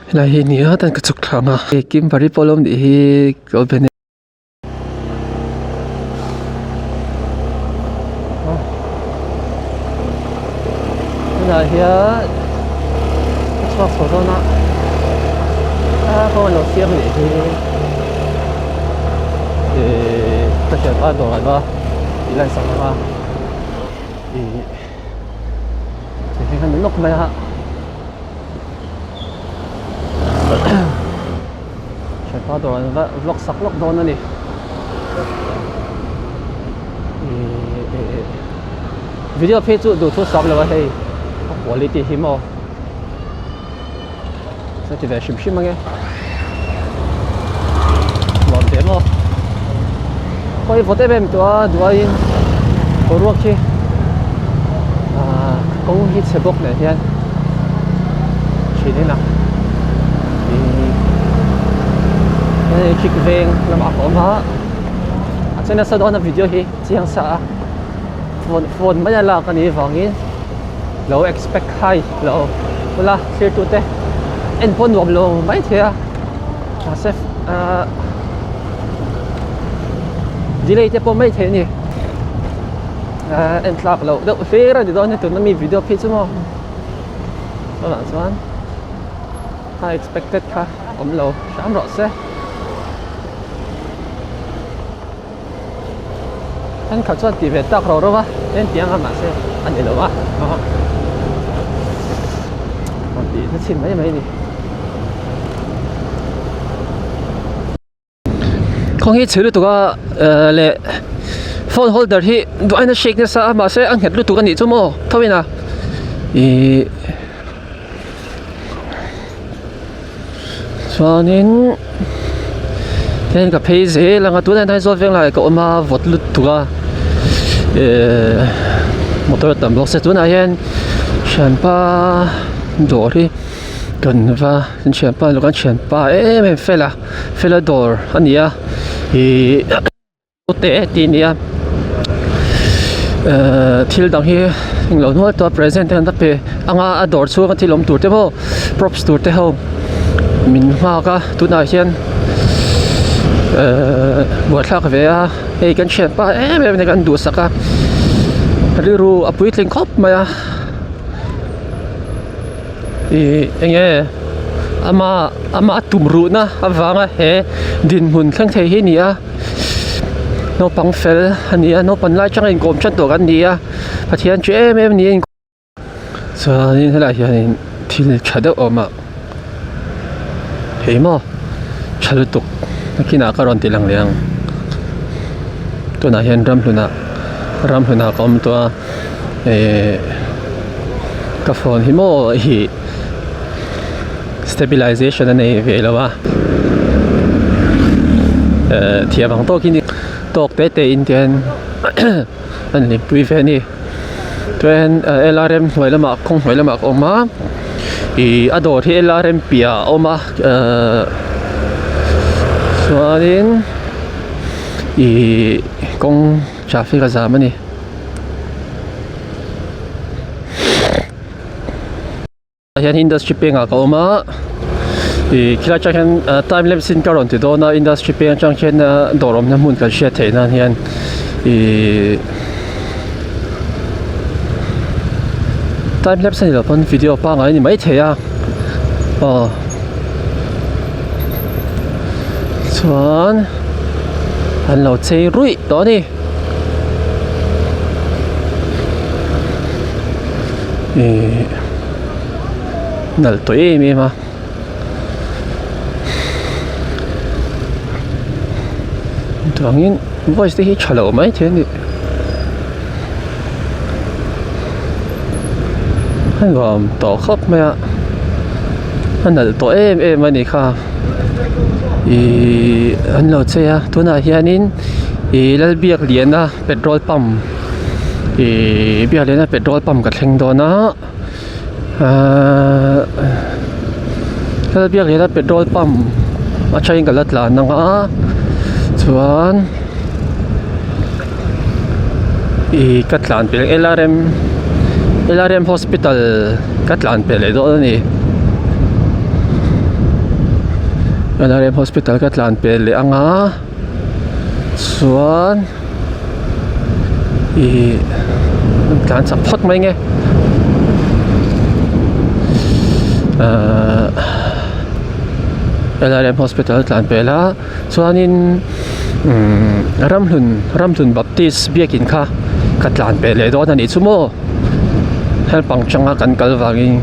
Helai hi nia tan ka chhuk thlang a hei Kimberly pawh a lo nih hi ka open tunah hian ka chhuak chho dawn a a kawng a lo siam a nih hi ihh ka thianpa dawr ah va tih lan sak ang a ihh tihian a ni nawk mai a. Thianpa dawr an va vlog sak lawk dawn a ni video phei chu duh thu sam lo a hei a quality hi maw a ti ve hrim hrim ange nuam ve maw khawi vawt em em tawh a duh aiin boruak hi ahh kawng hi chhe bawk nen hian thin in a ih electric veng lamah ka awm a a che nasa dawn a video hi chiang sa a phone phone mai a lak a nih vangin lo expect high lo ula thlir tute en pawh nuam lo mai thei a mahse ahh delay te pawh mai thei a ni ahh en tlak loh deuh hlir a ni dawn a tuna mi video phei chu maw tunah chuan a expected kha awm lo hram rawh se. Thenkhat chuan tih ve tak ro ro a eng anga mahse a ni lo a rawn tih na chhin mai mai a ni. Kawng hi chhe lutuk a leh phone holder hi duh aina shake nasa a mahse a nghet lutuk a nih chu maw tho in a ihh chuanin heng ka phei zel ang a tunah hian Aizawl veng laiah ka awm a vawt lutuk a ehh motor a tam bawk sia tunah hian thianpa dawr hi kan va thianpa kan thianpa em em fel a fela dawr a ni a ihh. Te tih a ni a ehh thil dang hi englo nual tawh a present te an va pe anga a dawr chhunga thil awm tur te pawh props tur te ho min nghak a tunah hian ehh buaithlak ve a hei kan thianpa em em kan duhsak a rilru a puitling khawp mai a ih eng nge ama ama tumruhna avanga he dinhmun thleng thei hi a ni a. Naupang fel a ni a naupang lai atanga inkawm tan tawh kan ni a Pathian chu em em niin chuanin helaiah hianin thil tha deuh a awm a hei maw tha lutuk nakinah ka rawn ti lang leh ang tunah hian ramhlunah ramhlunah ka awm tawh a ehh ka phone hi maw ih stabilization a nei ve lo a ehh thiam ang tawkin tawk te te in tian an hlimpui ve a ni chuan L R M hnuai lamah kawng hnuai lamah ka awm a ih a dawr hi L R M piahah a awm a ehh chuanin ih kawng traffic a zam a ni. Ah hian industry peng ah ka awm a ih khilai atang hian time lapse in ka rawn ti dawn a industry peng atang hian dawr awmna hmun kan hriat theih nan hian ih time lapse a ni lo pawn video pangngai a ni maithei a aw chuan an lo chei ruih tawh a ni. Ihh nalh tawh em em a chuangin voice te hi tha lo mai thei a ni a nuam tawh khawp mai a a nalh tawh em em a ni kha ihh an lo chei a tunah hianin ihh Lalbiakliana petrol pump. Ihh bialena petrol pump ka thleng dawn a ahh helai biakliana petrol pump atangin ka la tlan ang a chuan ih ka tlan pelh L R M L R M hospital ka tlan pelh leh dawn a ni. LRM hospital ka tlan pel leh ang a chuan ih tlan chak phawt mai nge ahh LRM hospital tlan pel a chuanin umm ramhlun ramhlun baptist biakin kha ka tlan pel leh dawn a nih chu maw helpang tanga kan kal vangin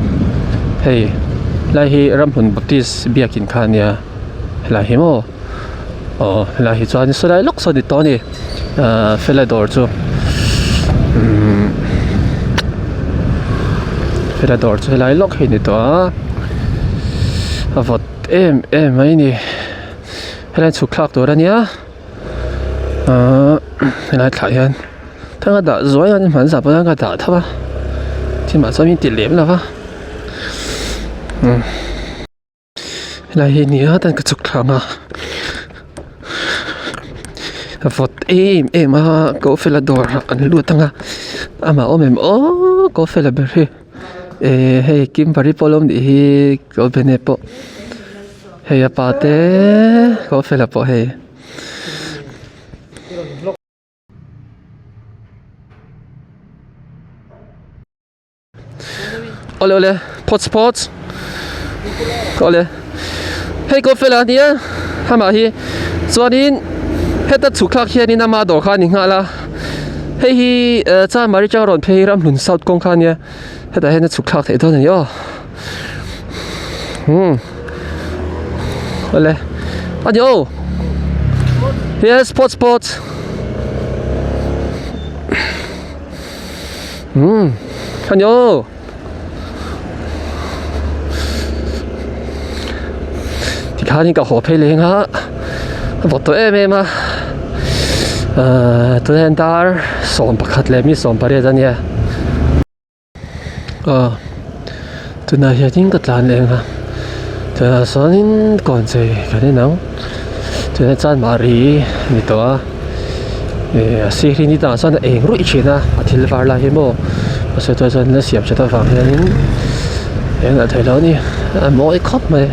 hei helai hi ramhlun baptist biakin kha a nia helai hi maw aw helai hi chuan sawlai lawk saw a ni tawh a ni ahh fela dawr chu umm fela dawr chu helai lawk hi a ni tawh a a vawt em em mai a ni helai chhuk thlak tur a nia ahh helai thlah hian thang a dah zuai a hman zah pawh hian ka dah tho a thil mah chuan min ti lem lo va umm. Helai hi ni a tan ka chhuk thlang a a vawt em em a ko fela dawr ah kan lut ang a amah awm em aww ko fela ber hi eh hei kimberly pawh a lo nih hi ko bene pawh hei a pa te ko fela pawh hei. Awle awle phawts phawts awle hei kaw fela ania hamah hi chuanin heta chhuk thlak hianin ama dawr kha a ni nghal a hei hi eh chanmari atanga rawn phei ramhlun south kawng kha ania hetah hian a chhuk thlak theih dawn a ni aw umm awle a ni aw yes phawts phawts. Umm a ni aw tikhanin ka haw phei leng a a vawt tawh em em a ahh tunah hian dar 11 leh mi 18 a nia aw tunah hianin ka tlan leng a tunah sawnin kawn chei kan en ang tunah chuan mahri a ni tawh a. Ih a sir hi ni tah chuan a eng ruih thin a a thil var lai hi maw mahse tunah chuan la siam that avang hianin eng lah theih loh a ni a mawi khawp mai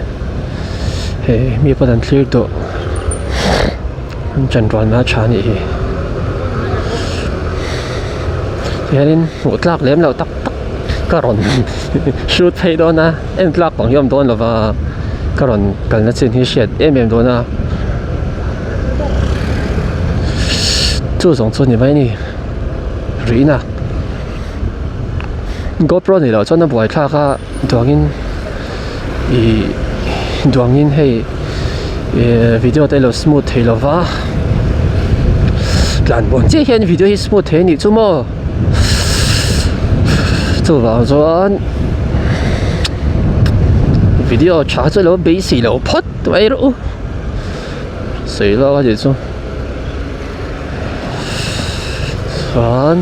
hei mi pawn an thlir duh an chanrualna a tha a nih hi tihianin hmuh tlak lem loh tak tak ka rawn shoot phei dawn a en tlak pang hi a awm dawn lo va ka rawn kalna chin hi hriat em em dawn a. Chu zawng chu a ni mai a ni rihna GoPro nih loh chuan a buai thlak a duangin ih duangin hei ih video te lo smooth thei lo va tlan buan chiah hian video hi smooth thei a nih chu maw chuvang chuan video tha chu lo beisei lo phawt mai rawh u. Sawi lawk a tih chu chuan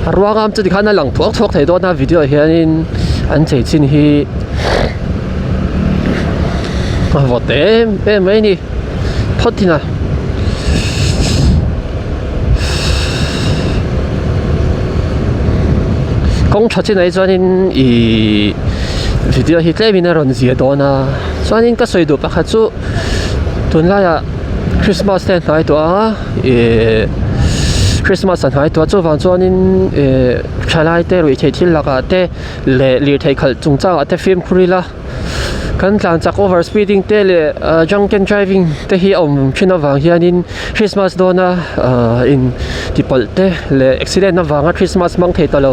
a ruang am chu tikhan a lang thuak thuak thei dawn a video ah hianin an chei chin hi a vawt em em mai a ni phawt thin a. Kawng tha chin ah chuanin ihh video hi tlemin a rawn zia dawn a chuanin ka sawi duh pakhat chu tunlaiah christmas te a hnai tawh a ihh christmas a hnai tawh a chuvang chuanin ihh thalai te ruihtheih thil lakah te leh lirthei khalh chungchangah te fimkhur ila. Kan tlan chak over speeding te leh ah drunken driving te hi a awm thin avang hianin christmas dawna ah in tipalh te leh accident avanga christmas hmang thei ta lo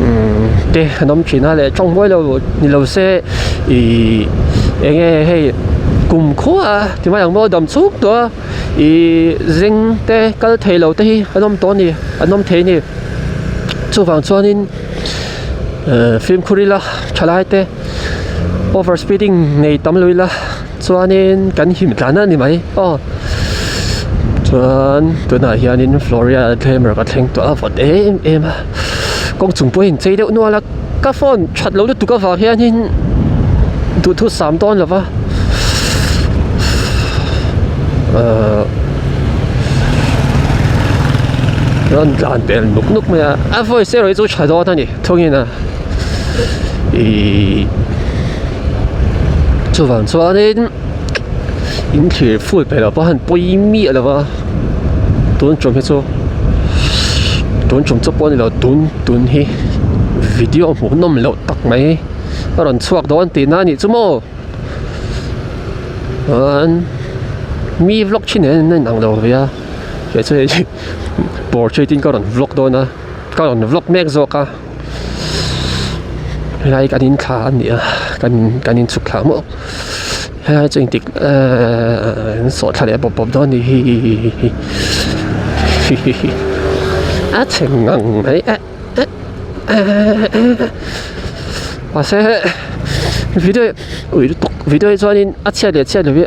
umm te an awm thin a leh tawng mawi lo ni lo se ihh eng nge hei kum khua ti mai ang maw dam chhung tawh a ihh zing te kal thei lo te hi an awm tawh a ni an awm thei a ni chuvang chuanin. Eh fimkhur ila thalai te over speeding nei tam lo ila chuanin kan him tlan a ni mai aw chuan tunah hianin Floria Glamour ka thleng tawh a vawt em em a kawng chung pawhin chei deuh nual a ka phone that loh lutuk avang hianin duhthusam dawn lo va ahh rawn tlan pel nuk nuk mai a a voice erawh hi chu tha dawn a ni thungin a ihh. Chuvang chuanin in thlir full peih loh pawh han pawi miah lo va tun tum hi chu tun tum chu pawh a ni lo tun tun hi video hmuhnawm loh tak mai a rawn chhuak dawn tihna a nih chu maw chuan mi vlog thin hian a inang lo ve a kei chu hei portrait in ka rawn vlog dawn a ka rawn vlog mek zawk a. Helai kan in thla a ni a kan kan in chhuk thla maw helai chu engtik ehh an sawh thla leh pawp pawp dawn a ni hi hihihi a chhe ngang mai eh eh eh mahse video ui lutuk video hi chuanin a chhiat leh chhiat loh hi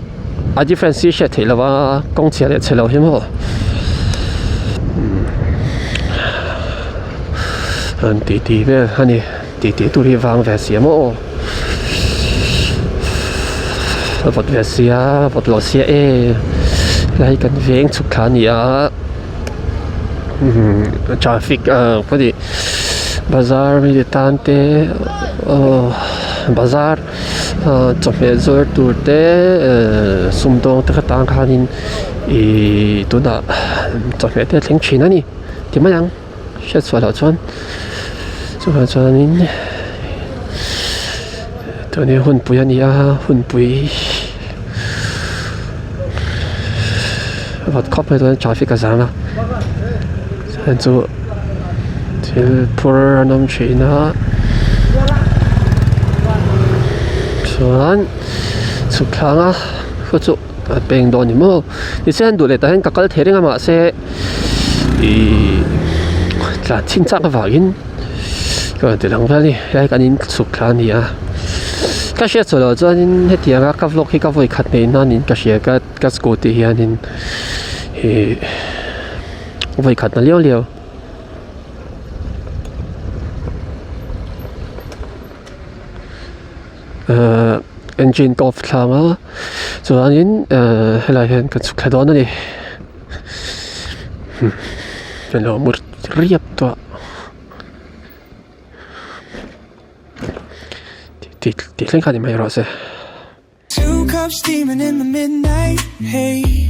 a difference hi hriat theih loh a kawng chhia leh chhe lo hi maw. An ti ti vel a ni ti ti tur hi vang ve sia maw aw a vawt ve sia a vawt lo sia e helai kan veng chhuk thla a ni a umm traffic ah ka ti bazar mi tan te aw bazar ah chawhmeh zawrh tur te ehh sumdawng te kha tang khanin ihh tunah chawhmeh te a thleng thin a ni. Ti mai ang hriat chhuah loh chuan chuvang chuanin tuni hunpui a ni a hunpui vawt khawp mai chuan traffic a zam a chuan chu thil phur an awm thin a chuan chhuk thlang a khu chu. A peng dawn ni maw tichuan duh leh tah hian ka kal thei reng a mahse ihh tlan chhin chak avangin ka rawn ti lang vel a ni helai kan in chhuk thla a ni a ka hriat chhuah loh chuanin hetianga ka vlog hi ka vawi khat hneih nan in ka hria ka ka scooty hianin ihh vawi khat na liau liau. Ehh engine ka off thlang a chuanin ehh helaiah hian ka chhuk thla dawn a ni alo mur riap tawh a tih thleng kha ni mai rawh se. Two cups steaming in the midnight haze.